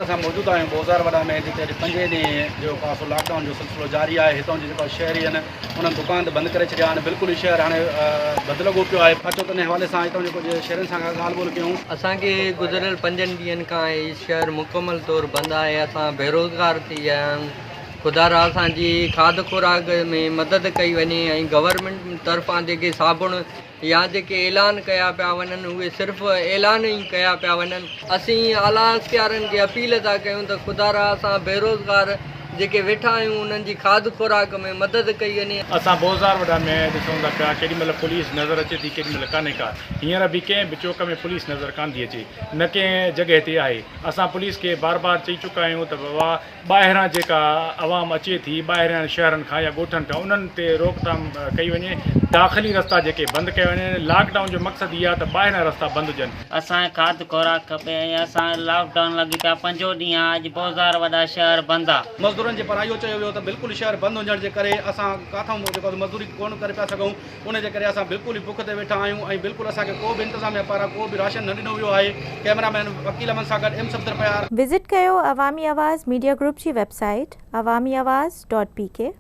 اسان موجود آهيون بوزار وڏا ۾ جتي اڄ پنجين ڏينهن جيڪو آهي سو لاڪ ڊائون جو سلسلو جاري آهي. هتان جي جيڪو شهري آهن انهن دڪان ته بند ڪري ڇڏيا آهن، بلڪل ئي شهر هاڻي بند لڳو پيو آهي. اچو ته ان حوالي سان هتان جي ڪجهه شهرين سان ڳالهه ٻولهه ڪيون. اسان کي گذريل پنجن ڏينهن کان هي شهر مڪمل طور بند آهي، اسان بيروزگار ٿي ويا آهيون، خدا را اسان جي کاڌ خوراڪ ۾ مدد ڪئي وڃي ۽ گورنمينٽ طرفان جيڪي صابڻ يا جيڪي اعلان ڪيا پيا وڃن اهي صرف اعلان ئي ڪيا پيا وڃن. اسين اعليٰ اختيارين کي اپيل ٿا ڪيون ته خدا را اسان بيروزگار جيڪي ويٺا آهيون انهن جي کاڌ خوراڪ ۾ مدد ڪئي وڃي. اسان بوزار وڏا ۾ ڏسون ٿا پيا ڪيڏي مهل پوليس نظر اچي ٿي ڪيڏي مهل ڪانهي ڪا هينئر به ڪنهن به چوڪ ۾ پوليس نظر ڪانه ٿي اچي نه ڪنهن جڳهه تي آهي اسان پوليس کي بار بار چئي چڪا آهيون ته بابا ٻاهران جيڪا عوام اچي ٿي ٻاهرين شهرن کان يا ڳوٺن کان انهن تي روڪٿام ڪئي وڃي، داخلي رستا جيڪي بند ڪيا وڃن، لاڪ ڊائون جو مقصد هي آهي ته ٻاهريان رستا بند هجن. اسان کي کاڌ خوراڪ کپي ۽ اسان لاڪ ڊائون لڳي پيا پنجون ڏينهن آ اڄ بوزار وڏا شهر بند آ. مزدورن جي پاران اهو چيو ويو ته بلڪل شهر بند هجڻ جي ڪري اسان ڪاٿئون جيڪو مزدوري ڪونه ڪري پيا سگهون. ان جي ڪري اسان بلڪل ئي بک تي ويٺا آهيون ۽ بلڪل اسان کي ڪو به انتظاميا پاران ڪو به راشن نه ڏنو ويو آهي، ڪئميرا مين وڪيل احمد سان گڏ ايم صفدر پيار. وزٽ ڪيو عوامي آواز ميڊيا گروپ جي website Awami Awaz dot P K.